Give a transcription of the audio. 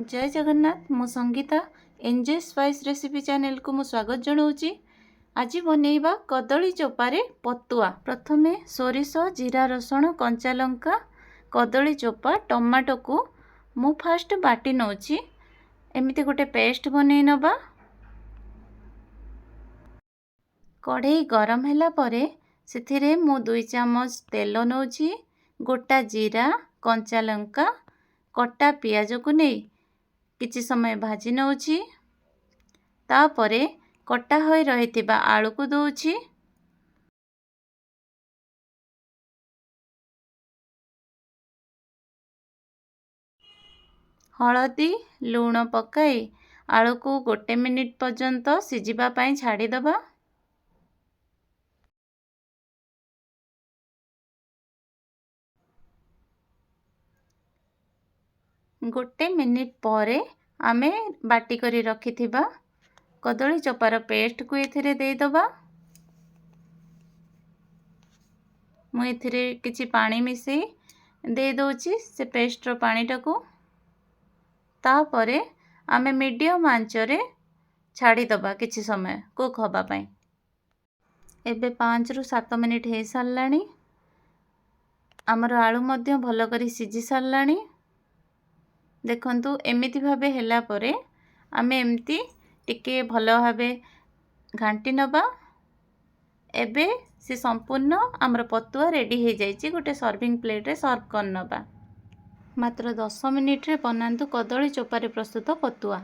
ଜୟ ଜଗନ୍ନାଥ, ମୁଁ Sangeeta. Enjoy spice recipe ଚ୍ୟାନେଲକୁ ମୁଁ ସ୍ୱାଗତ ଜଣାଉଛି। ଆଜି ବନେଇବା କଦଳୀ ଚୋପାରେ ପତୁଆ। ପ୍ରଥମେ ସୋରିଷ, ଜିରା, ରସୁଣ, କଞ୍ଚା ଲଙ୍କା, କଦଳୀ ଚୋପା, ଟମାଟୋକୁ ମୁଁ ଫାଷ୍ଟ ବାଟି ନେଉଛି। ଏମିତି ଗୋଟେ ପେଷ୍ଟ ବନେଇ ନେବା। କଢ଼େଇ ଗରମ ହେଲା ପରେ ସେଥିରେ ମୁଁ 2 ଚାମଚ ତେଲ ନେଉଛି। ଗୋଟା ଜିରା, କଞ୍ଚା ଲଙ୍କା, କଟା ପିଆଜକୁ ନେଇ କିଛି ସମୟ ଭାଜି ନେଉଛି। ତାପରେ କଟା ହୋଇ ରହିଥିବା ଆଳୁକୁ ଦେଉଛି। ହଳଦୀ, ଲୁଣ ପକାଇ ଆଳୁକୁ 1 ମିନିଟ୍ ପର୍ଯ୍ୟନ୍ତ ସିଝିବା ପାଇଁ ଛାଡ଼ିଦେବା। 1 ମିନିଟ୍ ପରେ ଆମେ ବାଟି କରି ରଖିଥିବା କଦଳୀ ଚୋପାର ପେଷ୍ଟକୁ ଏଥିରେ ଦେଇଦେବା। ମୁଁ ଏଥିରେ କିଛି ପାଣି ମିଶାଇ ଦେଇଦେଉଛି ସେ ପେଷ୍ଟର ପାଣିଟାକୁ। ତାପରେ ଆମେ ମିଡ଼ିୟମ୍ ଆଞ୍ଚରେ ଛାଡ଼ିଦେବା କିଛି ସମୟ କୁକ୍ ହେବା ପାଇଁ। ଏବେ 5ରୁ 7 ମିନିଟ୍ ହେଇସାରିଲାଣି। ଆମର ଆଳୁ ମଧ୍ୟ ଭଲ କରି ସିଝି ସାରିଲାଣି। ଦେଖନ୍ତୁ, ଏମିତି ଭାବେ ହେଲା ପରେ ଆମେ ଏମିତି ଟିକେ ଭଲ ଭାବେ ଘାଣ୍ଟି ନେବା। ଏବେ ସେ ସମ୍ପୂର୍ଣ୍ଣ ଆମର ପତୁଆ ରେଡ଼ି ହେଇଯାଇଛି। ଗୋଟେ ସର୍ଭିଂ ପ୍ଲେଟ୍ରେ ସର୍ଭ କରିନେବା। ମାତ୍ର 10 ମିନିଟ୍ରେ ବନାନ୍ତୁ କଦଳୀ ଚୋପାରେ ପ୍ରସ୍ତୁତ ପତୁଆ।